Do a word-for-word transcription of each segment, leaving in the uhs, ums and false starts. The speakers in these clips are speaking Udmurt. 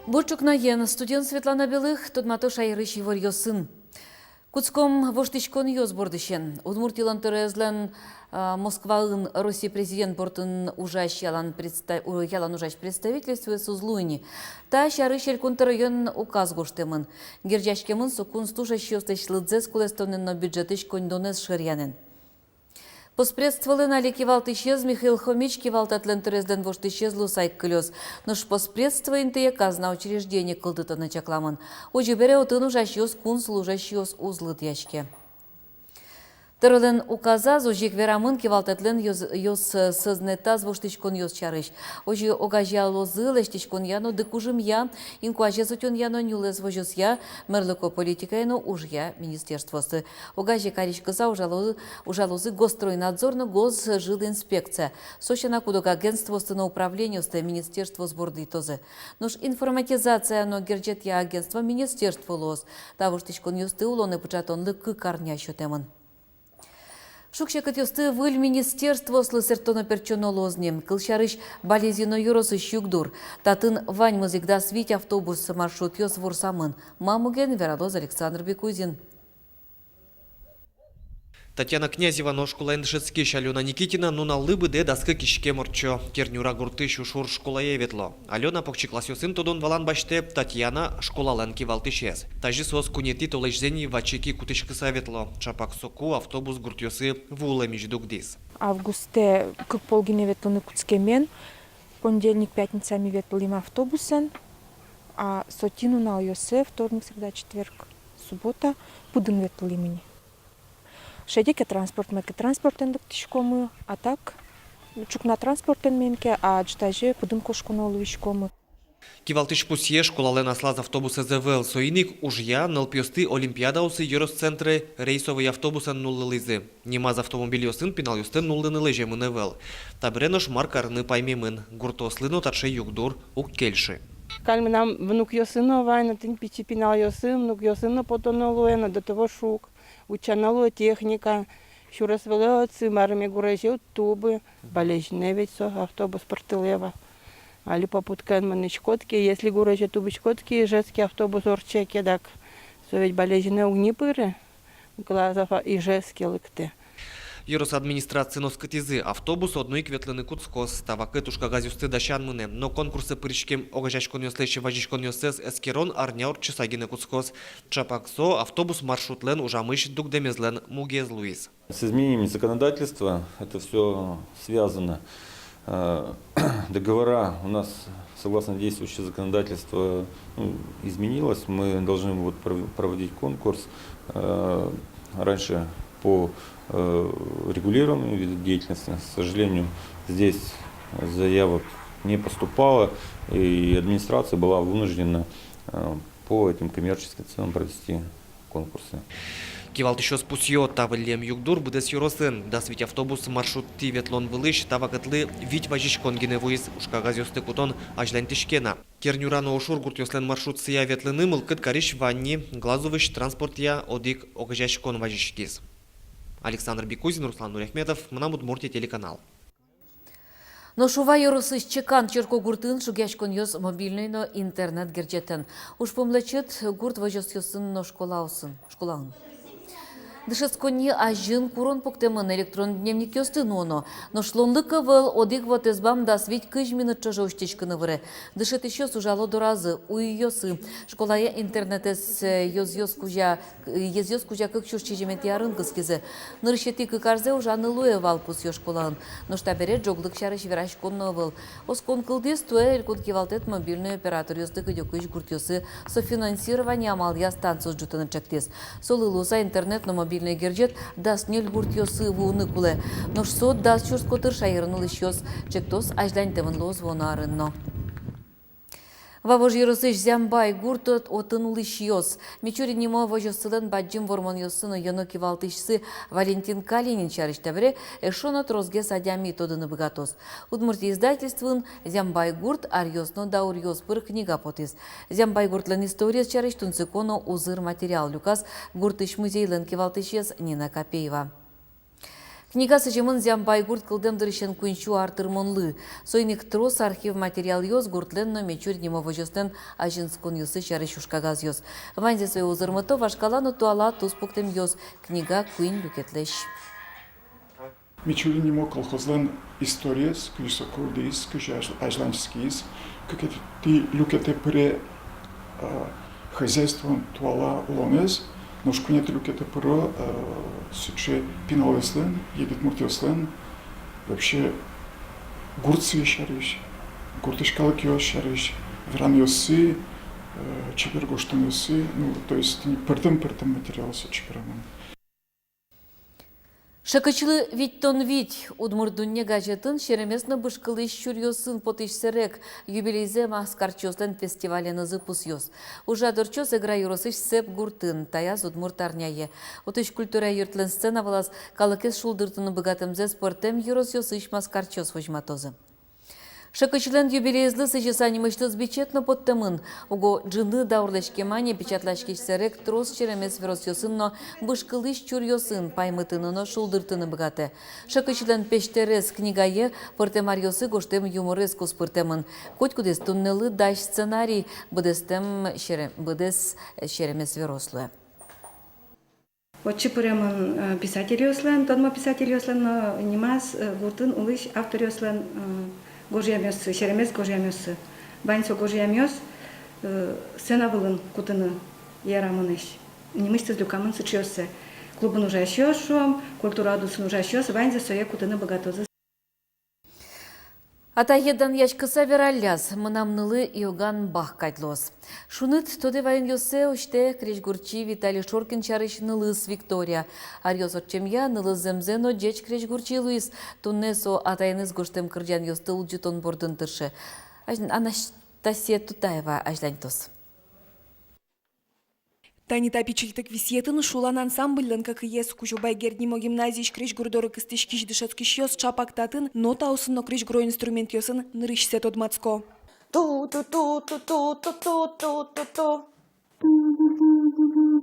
Бур ӵукнаен! Студиын Светлана Белых. Тодмато шаерысь иворъёсын. Кутском воштӥськонъёс бордысен. Удмуртилэн тӧроезлэн, а, Москваын Россия президент бордын ужась ялан предста-, у-, ялан ужась представительствоез уз луы ни. Та сярысь Элькун тӧроен указ гожтэмын. Герӟаськемын со кун служащийёслэсь лыдзэс кулэстонэн но бюджетысь коньдонэз шыръянэн. Поспредстволэн али кивалтӥсез Михаил Хомич кивалтэтлэн тӧроезлэн воштӥсез луыса ик кылёз. Нош поспредство интые казна учреждение кылдытыны чакламын. Озьы бере, отын ужасьёс кун служащийёс уз лыдъяське. Тӧролэн указаз озьы ик верамын, кивалтэтлэн ёз-, ёз-, сӧзнэтаз воштӥськонъёс сярысь. Озьы огазеялозы лэсьтӥськонъя но дыкужымъя, инкуазез утёнъя но нюлэс возёсъя, мерлыко политикая но ужъя министерствоосты. Огазе кариськыса ужало-, ужалозы Госстройнадзор но Госжилинспекция. Со сяна, куд-ог агентствоосты но управлениосты министерствоос борды итозы. Нош информатизация но герӟетъя агентство министерство луоз. Та воштӥськонъёсты улонэ пыӵатонлы кык арня сётэмын. Шуг-секытъёсты выль министерствоослы сэрттоно-пертчоно луоз ни. Кылсярысь, Балезино ёросысь югдур. Татын ваньмыз ик дас вить автобус маршрутъёс ворсамын. Ма муген, вералоз Александр Бекузин. Татьяна Князева но школаын дышетскись Алёна Никитина нуналлы быдэ дас кык иськем ортчо. Кернюра гуртысь Ушур школае ветло. Алёна покчи классъёсын тодон-валан басьтэ, Татьяна — школалэн кивалтӥсез. Тазьы соос куинетӥ толэзьзэ ни ваче ик кутӥськыса ветло. Ӵапак соку автобус гуртъёсы вуылэмысь дугдӥз. Августэ кык пол гинэ ветлыны кутскемен. Понедельник, пятница ми ветлӥм автобусэн, а со тӥ нуналъёсы, вторник, среда, четверг, суббота, пыдын ветлӥм ини. Шеде ке транспорт, мед ке транспортэн лыктӥськомы, а так ӵукна транспортэн мед ке, а ӝытазе пыдын кошконо луиськомы. Кивалтӥсь пусъе, школалэн аслаз автобусэз ӧвӧл, соин ик ужъя нылпиосты олимпиадаосы ёрос центрэ рейсовый автобусэн нуллылӥзы. Нимаз автомобильёсын пиналъёсты нуллыны лэземын ӧвӧл. Табере нош мар карыны паймемын, гуртоослы но таӵе югдур уг кельшы. Каль мынам внукъёсы но вань, но тӥни пичи пиналъёсы, внукъёсы но потоно луэ, но до того шуг. Утчано луэ техника, сюрес вылэ отсы, марыме гурезе уд тубы. Балезинэ ведь со автобус пыртылэ вал. Али попуткаен мынӥськод ке, если гурезе тубиськод ке, Ижевске автобус ортче ке, дак со ведь Балезинэ уг ни пыры, Глазов, а, Ижевске лыктэ. Ёрос администрациын оскытӥзы: автобус одно ик ветлыны кутскоз. Та вакыт ужкагазъёсты дасян мынэ, но конкурсэ пыриськем огазеяськонъёслэсь вазиськонъёссэс эскерон арня ортчыса гинэ кутскоз. Ӵапак со автобус маршрутлэн ужамысь дугдэмезлэн мугез луиз. С изменением законодательства это всё связано. Э, договора у нас, согласно действующего законодательства, ну, изменилось. Мы должны вот пров-, проводить конкурс. Э, раньше по, э, регулируемым видам деятельности, к сожалению, здесь заявок не поступало, и администрация была вынуждена, э, по этим коммерческим ценам провести конкурсы. Кивалтӥсьёс пусъё: та выллем югдур быдэс ёросын. Дас вить автобус маршруттӥ ветлон вылысь та вакытлы вить вазиськон гинэ вуиз, ужкагазъёсты кутон азьланьтӥське на. Кернюра но Ушур гуртъёслэн маршрутсыя ветлыны мылкыд карись вань ни, Глазовысь транспортъя одӥг огазеяськон вазиськиз. Александр Бекузин, Руслан Нуриахметов, «Мынам Удмуртие» телеканал. Нош Ува ёросысь Чекан черкогуртын шугъяськонъёс мобильной но интернет герӟетэн. Ужпум лэчыт гурт возёсъёсын но школаосын, школаын. Дышетсконни азьын курон пуктэмын, электрон дневникъёсты нуоно. Нош луонлык ӧвӧл, одӥг вотэс бам дас вить-кызь минут ӵоже усьтӥськыны выре. Дышетӥсьёс ужало доразы, уйёсы. Школае интернетэз, э, ёзъёс кузя Езъёс кузя кык сюрс сизьыметӥ арын кыскизы. Нырысетӥ кык арзэ ужаны луэ вал, пусъё школаын. Нош табере ӝоглык сярысь вераськон но ӧвӧл. Оскон кылдӥз, туэ Элькун кивалтэт мобильной операторъёсты кыдёкысь гуртъёсы софинансирование амалъя станциос ӝутыны ӵектӥз. Солы луыса интернет но мобильной герӟет дас ньыль гуртъёсы вуыны кулэ. Нош со дас сюрс котыр шаерын улӥсьёс. Ӵектос азьланьтэмын луоз вуоно арын но. Вавож ёросысь Зямбай гурт, от-, отын улӥсьёс. Мичурин нимо возёссылэн бадӟым вормонъёссы но ёно кивалтӥсьсы Валентин Калинин сярысь табере эшшо но тросгес адями тодыны быгатоз. «Удмуртия» издательствоын «Зямбай гурт: аръёс но дауръёс» пыр книга потӥз. Зямбай гуртлэн историез сярысь тунсыко но узыр материал люказ гуртысь музейлэн кивалтӥсез Нина Капеева. Книга сӥземын Зямбайгурт кылдэм дырысен куинь сю ар тырмонлы. Соин ик трос архив материалъёс, гуртлэн но Мечурь нимо возёслэн азинсконъёссы сярысь ужкагазъёс. Ваньзэ сое узырмыто вашкала но туала туспуктэмъёс. Книга куинь люкетлэсь. Мичурин нимо колхозлэн историез, кызьы со кылдӥз, кызьы азь-, азьланьскиз, кыкетӥ люкетэ пыре, э, хозяйстволэн туала улонэз, нош куинетӥ люкетэ пыро, э, сыӵе пиналъёслэн, егит муртъёслэн вообще гуртсы сярысь, гуртысь калыкъёс сярысь веранъёссы, э, чебер гожтонъёссы, ну, то есть тӥни пӧртэм-пӧртэм материалъёс чеберъямын. «Шекычлы витьтон вить». «Удмурт дунне» газетын серемес но бышкылӥсь чуръёсын потӥсь сэрег. Юбилейзэ маскарчиослэн фестиваленызы пусъёз. Ужрад ортчоз Эгра ёросысь Сэп гуртын, таяз удмурт арняе. Отысь культура юртлэн сцена вылаз калыкез шулдыртыны быгатэмзэс пӧртэм ёросъёсысь маскарчиос возьматозы. «Шекычлэн» юбилеезлы сӥзьыса нимысьтыз бичет но поттэмын. Уго ӝыны даурлэсь кема ни печатласькись сэрег трос серемес веросъёсын но бышкылӥсь чуръёсын паймытыны но шулдыртыны быгатэ. «Шекычлэн песьтэрез» книгае пӧртэм аръёсы гожтэм юморез куспыртэмын. Котькудӥз туннэлы дась сценарий, быдэстэм сере-, быдэс серемес верос луэ. Отчы пыремын, э, писательёслэн, тодмо писательёслэн но нимаз, э, гуртын улӥсь авторъёслэн, э, гожъямъёссы, серемес гожъямъёссы. Вань со гожъямъёс, э, сцена вылын кутыны ярамонэсь. Нимысьтыз люкамын сыӵеоссэ. Клубын ужасьёс, шуом, культура удысын ужасьёс, ваньзэ сое кутыны быгатозы. Атае данъяськыса вералляз: «Мынам нылы иоган бах кадь луоз». Шуныт тодэ ваёнъёссэ усьтэ крезьгурчи Виталий Шоркин сярысь нылыз Виктория. Аръёс ортчемъя нылыз зэмзэ но ӟеч крезьгурчи луиз. Туннэ со атаеныз гожтэм кырӟанъёсты улӟытон бордын тырше. Аж-, Анастасия Тутаева азьланьтоз. Тани та пичильтык висъетын «Шулан» ансамбльлэн кӧкыез. Кузебай Герд нимо гимназиысь крезьгур доры кыстӥськись дышетскисьёс чапак татын нотаосын но крезьгуро инструментъёсын нырысьсэ тодматско. Ту-ту-ту-ту-ту.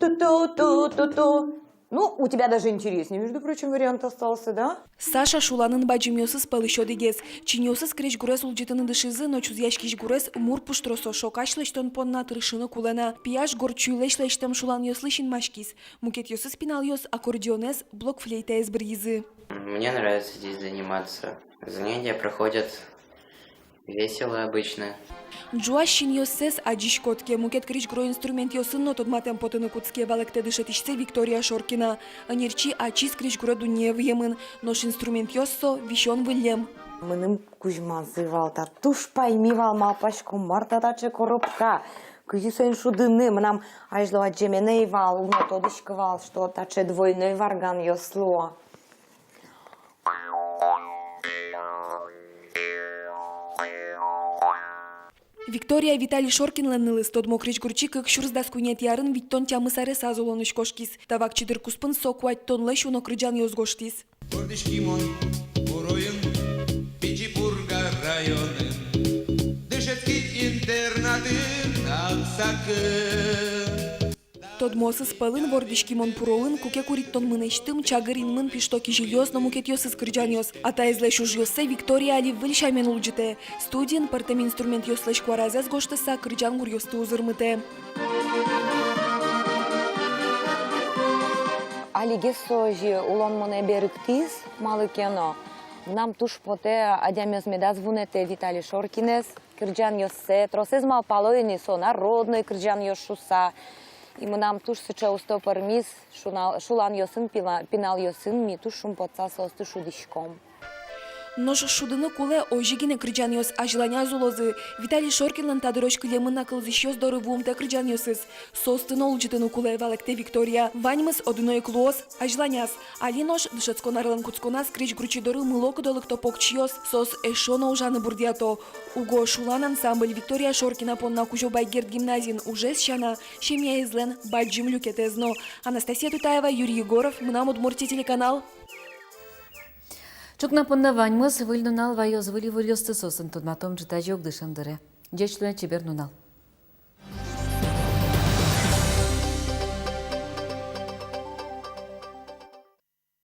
Ту-ту-ту-ту-ту. Ну, у тебя даже интереснее, между прочим, вариант остался, да? Саша «Шуланын» бадӟымъёсыз пӧлысь одӥгез. Чиньыосыз крезьгурез улӟытыны дышизы, но чузъяськись гурез мур пуштросо шокась лэсьтон понна тыршыны кулэ на. Пияш горчуйлэсь лэсьтэм шуланъёслы синмаськиз. Мукетъёсыз пиналъёс аккордеонэз, блокфлейтаез быръизы. Мне нравится здесь заниматься. Занятия проходят весело обычно. Ӝуась синъёссэс адӟиськод ке, мукет крезьгуро инструментъёсын но тодматэм потыны кутске, валэктэ дышетӥсьсы Виктория Шоркина. Ӧнерчи ачиз крезьгуро дуннее выемын, нош инструментъёс со висён выллем. Мыным кузьмазы вал та, туж пайми вал, малпасько, мар та таӵе коробка, кызьы соин шудыны. Мынам азьло адӟеме но ӧй вал, уг но тодӥськы вал, что таӵе двойной варганъёс луо. Виктория — Виталий Шоркинлэн нылыз. Тодмо крезьгурчи кык сюрс дас куинетӥ арын витьтон тямыс аресаз улонысь кошкиз. Та вакчи дыр куспын со куатьтонлэсь уно кырӟанъёс гожтӥз. Вордӥськи мон Куроын, Пичи Пурга районын, дышетски интернатын, Аксакын. Тодмоосыз пӧлын «Вордӥськи мон Куроын», «Куке курид тон мынэсьтым», «Чагыр инмын пишто кизилиос» но мукетъёсыз кырӟанъёс. Атаезлэсь ужъёссэ Виктория али выль сямен улӟытэ. Студиын пӧртэм инструментъёслэсь куаразэс гожтыса кырӟан гуръёсты узырмытэ. Алигес со озьы улон монэ берыктӥз, малы ке но мынам туж потэ, адямиос медаз вунэтэ Виталий Шоркинэз, кырӟанъёссэ. Тросэз малпало ини, со народной кырӟанъёс шуса. И мынам туж сыӵе усто пӧрмиз, шуна-, шуланъёсын, пила-, пиналъёсын ми туж шумпотса соосты шудӥськом. Нош шудыны кулэ, озьы гинэ кырӟанъёс азьланяз улозы. Виталий Шоркинлэн та дырозь кылемын на кылзӥсьёс доры вуымтэ кырӟанъёсыз. Соосты но улӟытыны кулэ, валэктэ Виктория. Ваньмыз одно ик луоз азьланяз. Али нош дышетскон арлэн кутсконаз крезьгурчи доры мыло-кыдо лыкто покчиос. Соос эшшо но ужаны бурдъято. Уго «Шулан» ансамбль Виктория Шоркина понна Кузебай Герд гимназиын ужез сяна семьяезлэн бадӟым люкетэз но. Анастасия Тутаева, Юрий Егоров, «Мынам Удмуртие» телеканал. Ӵукна понна ваньмыз. Выль нунал ваёз выль иворъёсты, соосын тодматом ӝытазе огдышем дыре. Ӟеч луэ, чебер нунал.